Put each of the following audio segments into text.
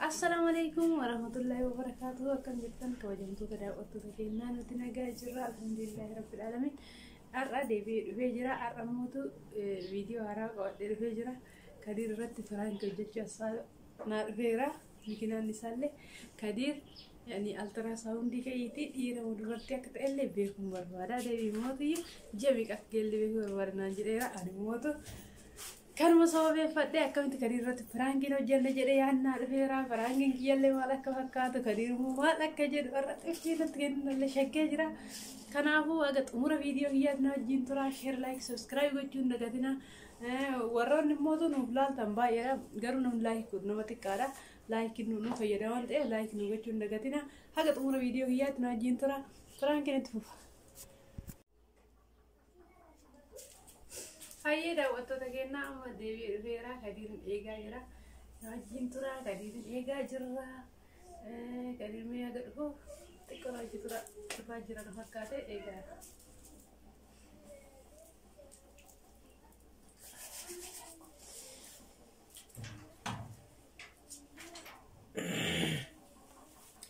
Assalaamu alaikum warahmatullahi wabarakaatuh. Akkam jirtan kabajamtoota daawwattoota keenyaa? Nuti nagaa jirra, alhamdulillahi rabbil alamin. Har'a deebi'ee dhufee jira. Har'a mootu viidiyoo haaraa qabadhee dhufee jira. Kadiir irratti prank hojjechuu asaa naa dhufeera. Mikinaan isaallee Kadiir yani ultrasound ka'iitii dhiira moo dubartii akka ta'ellee beekuun barbaada. Deebii mootu ji'a meeqa akka geellee beekuu barbaada naan jedheera. Ani mootu kanuma sababeeffadhee akkamitti Kadiir irratti prankiin hojjenne jedhee yaannaa dhufeera. Prankiin kiyyallee maal akka fakkaatu, Kadiir immoo maal akka jedhu irra xiffii natti kennallee shakkee jira. Kanaafuu haga xumura viidiyoo kiyyaatti na wajjin tura. Share, like, subscribe gochuun dagatina. Warroonni immoo nuuf laaltan baay'eedha. Garuu namni like godhu nama xiqqaadha. Like nu fayyada waan ta'eef like nu gochuun dagatina. Haga xumura viidiyoo kiyyaatti na wajjin tura. Prankiin itti fufa. Hayyee daawwattoota keenyaa, amma deebi'ee dhufeera. Kadiirin eegaa jira. Na wajjin tura. Kadiirin eegaa jirra. Kadiir mee haga dhufu xiqqoo na wajjin tura. Dhufaa jira na fakkaate, eegaa.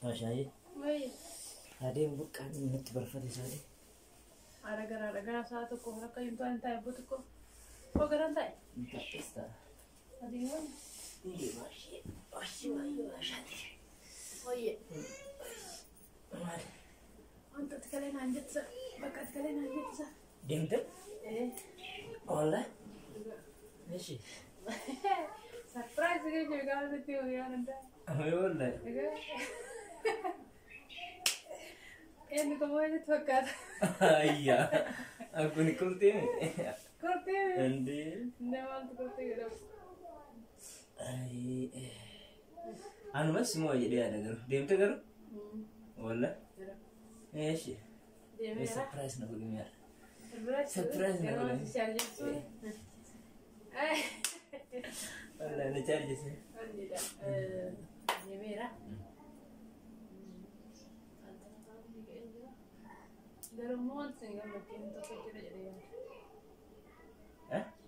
Ashaayee. Wayii. Adeemu buqqaan natti barfate isaanii. Haadha garaadha gara sa'a 1 akka hin taane taa'e abboo xiqqoo. Koo garaan taa'e. Taa'es ta'a. Adeemuun. Baay'ee baay'ee baay'ee baashaati. Wayye. Maali? Wanta ati kalee naan jettisa. Bakka ati kalee naan jettisa. Deemte? Ee. Walla? Ishi. Surprise jechuun gaafa sitti guyyaa danda'a. Walla. Eenyu kamuu eenyutti fakkaata? Ayyaa. Akkuni kurtii miti. Kurtii. Indee. Maaltu kurtii jedhamu? Anumas moo jedhee yaada garuu. Deemte garuu? Walla? Ishi. Deemeera. Surprise na godhi mi'a. Surprise. Surprise na godhani. Chaarjessuun. Walla na chaarjese. Deemeera. Garuu immoo wanti sin gammachiifne tokko jira jedhee yaada.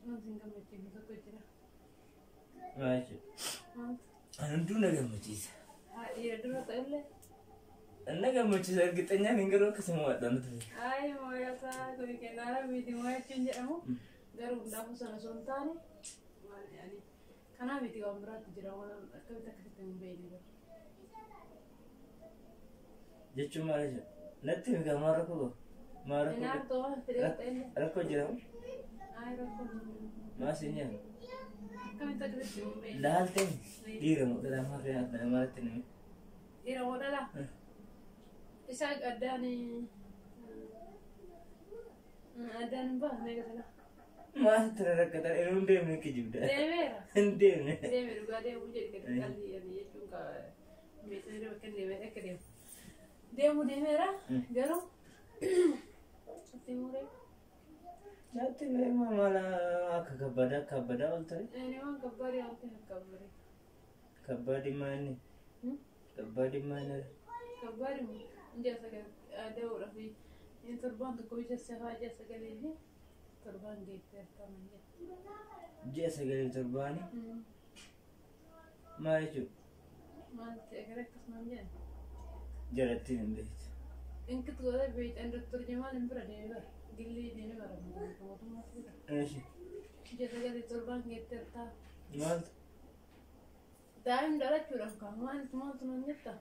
Wanti sin gammachiifne tokko jira. Maal jechuudha? Maaltu? Ani hunduu na gammachiisa. Haa, dhiira dura ta'ellee. Na gammachiisa ergixanyaan hin garuu akkasuma waadhaan nuti. Ay, mooyataa kuni kennaa rabbiiti mooyachuun jedhamu. Garuu hundaafuu sana osoo hin taane maal yaani kanaa miti, waan biraatti jira, waan akkamitti akkasitti hin beekne garuu. Jechuun maal jechuudha? Natti himi kaa, maal rakkoo qabu? Maal rakkoo Inaaf qabu? ta'uu fedhee ta'ellee. Rakkoo jiramu? Ay, rakkoo hin jiru. Maal siin jedhamu? Akkamitti akkasitti hin beekne. Laalteen dhiira moo dhalaa maal maalitti nimi? Dhiira moo dhalaa? Isa addaan addaan hin baasne eega sana. Maal rakkatan? Inni hin deemne, kijibda. Deemeera. Hin deemne. Deeme, dhugaa deemuu jedhe gadi qalbii yani jechuun ka meeshaa bakka hin deemee akka deemu. Deemu deemeera garuu itti muree. Natti maal akka kabbadaa kabbadaa ol ta'e? Ani waan kabbaadii waan ta'e kabbaadii. Kabbaadii maali? Kabbaadii maali? Kabbaadii ji'a 9 da'uudhaaf inni torbaan tokko ija safaa ji'a 9 fi torbaan geettee argaman jedha. Ji'a 9 torbaanii maal jechuudha? Maal ta'e gara akkasumaan jedhan. Jalattiin hin beektu. Inkit godhee beektan Doktor Jamaal hin bira deemee bara. Gillii deemee bara mootummaa fuudha. Ishi. Ji'a 9 torbaan geettee argaa. Maaltu? Daa'imni dhalachuudhaaf kan maaltu maaltu nan jetta?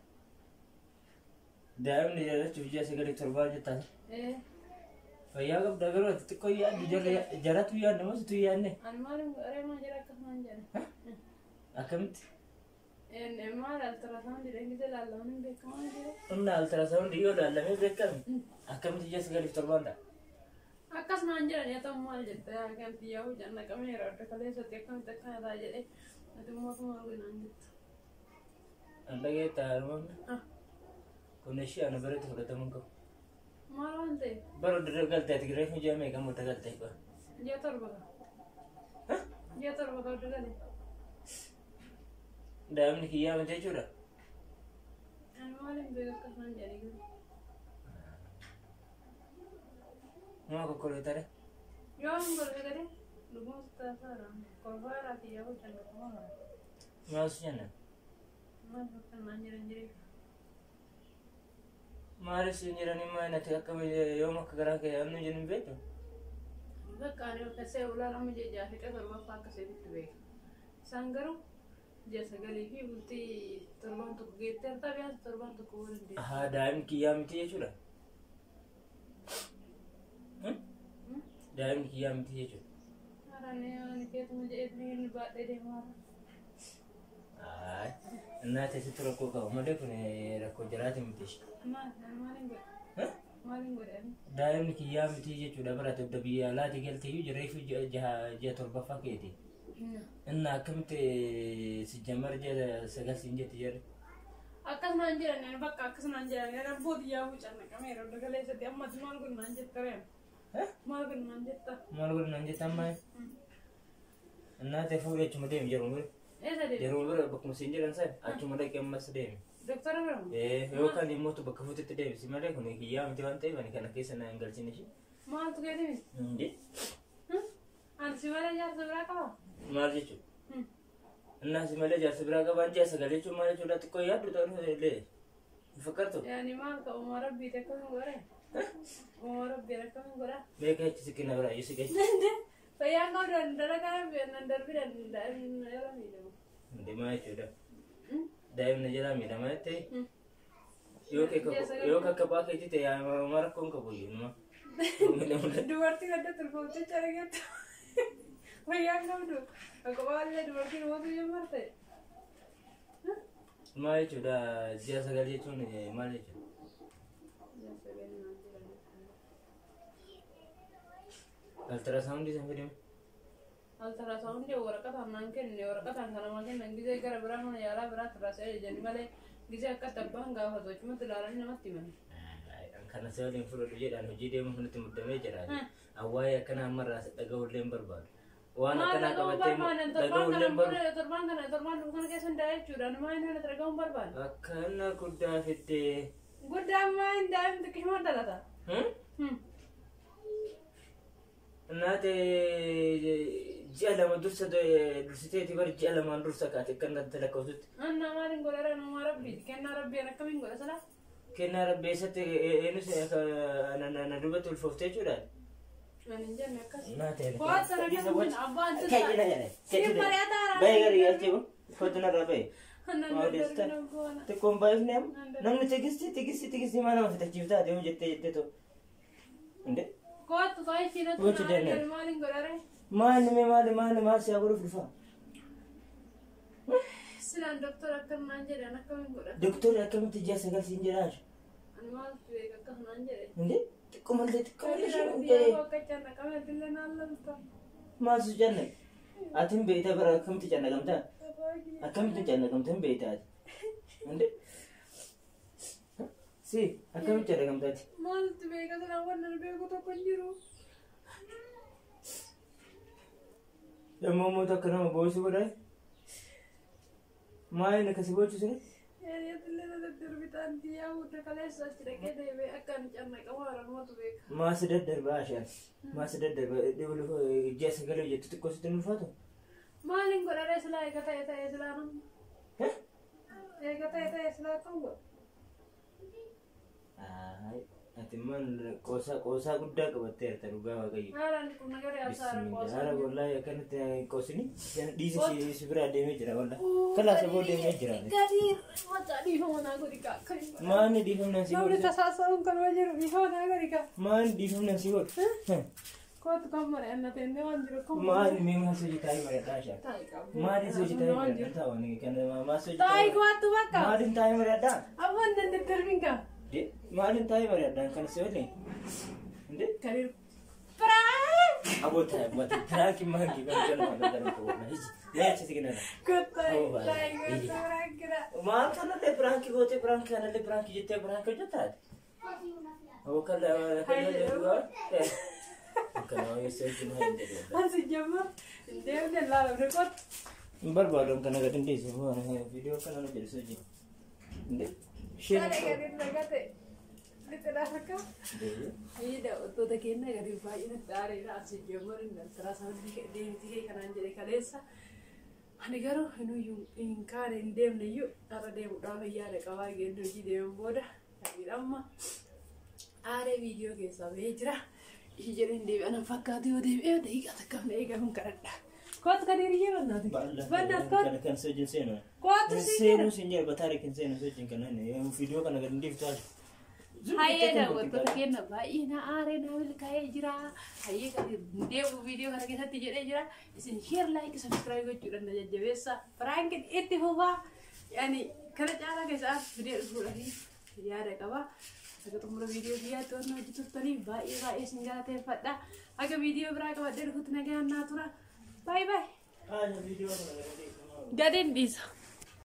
Daa'imni dhalachuuf ji'a 9 torbaan jettaa? Ee. Fayyaa qabda garuu ati xiqqoo yaaddu jaratu yaadne moo situ yaadne? Ani maaliin godhee maal jedha akkasumaan jedhan. Akkamitti? Maal ultrasound dhengise laallamuun hin beekamaa jira. Humna ultrasound yoo laallamee beekame akkamitti ji'a 9 torbaan ta'a? Akkasumaan jedhan yaa ta'u maal jette kan xiyyaa'uu jannaqameera adda kaleessatti akkamitti akkana ta'a jedhee ati mootummaa arginaan jettu. An dhageetta harmamne. Ah. Kun ishee ana biratti fudhatamuu hin qabu. Maal waan ta'eef? Bara dura galtee ati reefu ji'a meeqa murte galtee qaba? Ji'a 7 qaba. Ji'a 7 qabdu gale. Daa'imni kiyyaa miti jechuudha. Ani maaliin beeku akkasumaan jedhanii garuu. Maa kokkoleetare? Yoo hin godhe galee dhuguma taasaadha. Kolfaaraa xiyyaa'uu jannaqamaa. Maal si jenna? Maal bakka naan jiran jiree? Maaliif siin jedhanii maal natti akka yoom akka garaa kee yaadnu jedhu hin beektu? Bakka ani bakka see ulaan amma ji'a ja'a fiixee torbaffaa akka seetitti beeka. Isaan garuu ji'a sagalii fi bultii torbaan tokko geettee hartaa biyyaas torbaan tokko waliin deemu. Ahaa, daa'imni kiyyaa miti jechuudha. Daa'imni kiyyaa miti jechuudha. Haaraan ani keetuma jedhee inni baadhee deemaa. Ayi, innaati sitti rakkoo qaba malee kun rakkoo jiraati miti. Maal maaliin godhe? Maaliin godhe ani? Daa'imni kiyyaa miti jechuudha barate obda biyya alaati galteeyyuu jireefi ji'a torbaffaa keeti. Inna akkamitti si jammar ji'a sagal siin jetti jarri? Akkasumaan jiran ani bakka akkasumaan jiran ani abbootii yaa'uu cannaqameera odda galeessatti ammatti maal godhu naan jetta reema? Maal godhu naan jetta? Maal godhu naan jetta amma? Innaati fuudhee achuma deemi jaruma bira. Eessa deemi? Jaruma bira bakkuma siin jedhan san achuma dhaqee ammas deemi. Doktora bira moo? Yookaan immoo bakka fuutetti deebisi malee kun kiyyaa miti waan ta'eef ani kana keessa na hin galchine ishee. Maaltu keeti miti? Hindi. Ani si malee jaarsa biraa qabaa? Maal jechuudha? Innaa si malee jaarsa biraa qabaan ji'a sagal jechuun maal jechuudha xiqqoo yaaddu ta'uu illee hin fakkaatu. Yaani maal ka uumaa rabbiiti akkamiin godhe? Uumaa rabbii akkamiin godha? Meeqa jechi si kenna biraa iyyuu si gachi. Fayyaan qabu dalagaa nan darbi daa'imni yeroo miidhamu. Hindi maal jechuudha? Daa'imni jalaa miidhamaa jettee yoo kakkabaa keetti ta'e maa rakkoon qabu iyyuu numa. Dubartiin adda turfooftee calaqqeettu. Fayyaan qabdu. Akkuma dubartiin mootu jemmarte. Maal jechuudha ji'a sagal jechuun maal jechuudha? Altirasaawundii san fidame. Altirasaawundii waraqataan naan kenne waraqataan kan namaa kennan gizee gara biraa mana yaalaa biraatti irraa si'a ajajanii malee gizee akka abbaan gaafatu achumatti ilaalanii namatti himan. Kana si waliin fudhadhu jedhaan hojii deemuuf nutti muddamee jira. Awwaayee akkana ammarraa dhaga'ullee hin barbaadu. Waan akkanaa qabattee dhaga'ullee hin barbaadu. Torbaan kana torbaan dhufu kana keessa hundaa'e jechuudha. Numaa inni natti dhaga'uun barbaadu. Akkana guddaa fiddee. Guddaa ammaa hin daa'imti xiqqishumaan dhalata. Naate ji'a lama dursa dursiteeti bari ji'a lamaan dursa kaate akka natti lakkooftutti. Annaa maaliin godhara numaa rabbiiti kennaa rabbii akkamiin godha silaa? Kennaa rabbii eessatti eenyus na duubatti ulfooftee jechuudha. Ani hin jenne akkas. Naate. Kowaasa na abbaan Siin mari'ataa Baay'ee gadi galchee uffatu narraa bahe. Xiqqoon baay'ifne amma namni tigistii tigistii tigistii maa nama fitachiif taate yoo jettee jettee too. Inde. Kowaatu ta'ee Gochuu dandeenya. maaliin godhare? Maali mee maali maali maal siyaa godhuuf dhufa? Silaan doktora akkanumaan jedhan akkamiin godha? Doktorri akkamitti ji'a sagal siin jedhaa jiru? Ani maaltu beeka akkanumaan jedhe. Inde xiqqoomallee xiqqoomallee ishee Rabbii akka cannaqame dillee naan lalta. Maal si jannaqe? Ati hin beektaa bara akkamitti cannaqamtaa? Akkamitti cannaqamta hin beektaa ati? Inde si akkamitti cannaqamta ati? Maaltu beeka silaan wannan beeku tokko hin jiru. Yommuu mootu akka nama boo'isu godhaa? Maal inni akkasii boo'isu sini? Yaani dillee na daddarbitaan biyyaa hunda kaleessa achi dhaqee deebi'ee akka ani cannaqamu haramootu beeka. Maa si daddarba ashaan? Maa si daddarba ji'a sagalee jettu xiqqoo sitti hin ulfaatu? Maaliin godharee silaa eega ta'e ta'e silaa namni? Eega ta'e ta'e silaa akkam godha? Ati maal qoosaa qoosaa guddaa qabatteerta dhugaa waaqayyo. Haaraan kun nagara yaasaara qoosaa. Haara wallahi akkanatti qoosini dhiisa si biraa deemee jira wallahi. Kalaasa boo deemee jira. Gadi mataa dhiifama naa godhi kaa akkamiin godha? Maanni dhiifamnaan si Namni godhu? tasaasa'uun kanuma jiru dhiifama naa godhi kaa. Maanni dhiifamnaan si godhu? Kootu kan mari'annate inni waan jiru kan Maanni mee maal si hojjetaa mari'adhaa ashaan? Taa'i qabu. Maaliin si hojjetaa mari'adhaa taa'u kana maal si hojjetaa? Taa'i koottu bakka. Maaliin taa'ee mari'adhaa? Abbaan dandaddarbin kaa. Maaliin taa'ee mari'adhaan kana si waliin? Inde? Karir. Prank! Aboo taa'e abbaa piraanki maanki kan kana maal kana qabu. Mee achi si kenna. Kootu taa'i kootu prank dha. Maal kanallee piraanki gootee piraanki kanallee piraanki jettee piraanki hojjettaati? Aboo kallee dhugaa. Kana eessa wajjin haa hin jedhu. Asi jamma deemne laalamne kootu. Hin barbaadu kana gadi hin dhiisu. Viidiyoo kana na jedhu wajjin. Inde? Isheen. Kalee gadi nagate. Lixidhaa harka. Daawwattoota keenya gadi baay'inatti aareedha. Asi jamma altiraasawundii deemti kee kanaan jedhe kaleessa. Ani garuu hinuyyuu hin kaane hin deemne iyyuu har'a deemuudhaaf yaada qabaa geenye hojii deemuun booda amma aaree viidiyoo keessaa bahee jira. Ishii jedhee hin deebi'an fakkaatu yoo deebi'ee daqiiqaa takkaaf na eegaa kun kadhadha. Kootu kan hiriyyee bannaati. Bannaat kootu. Kan sojin seenu. Kootu si Seenu sin jedhe bataarik hin seenu sojin kan viidiyoo kana gadi dhiiftu haala. Hayyee daawwattoota keenya baay'ee na aaree na milkaa'ee jira. Hayyee kan deemu viidiyoo kana keessatti jedhee jira. Isin share like subscribe gochuudhaan na jajjabeessa. Prankiin itti fufaa. Yaani kana caalaa keessaa fidee dhufuudhaaf yaada qaba. Akka xumura viidiyoo biyyaatti waan hojii turtaniif baay'ee baay'ee isin galateeffadha. Akka viidiyoo biraa qabadhee dhufutti nagaan naa tura. Baay'ee baay'ee. Viidiyoo kana gadi dhiiftu. Gadeen dhiisa.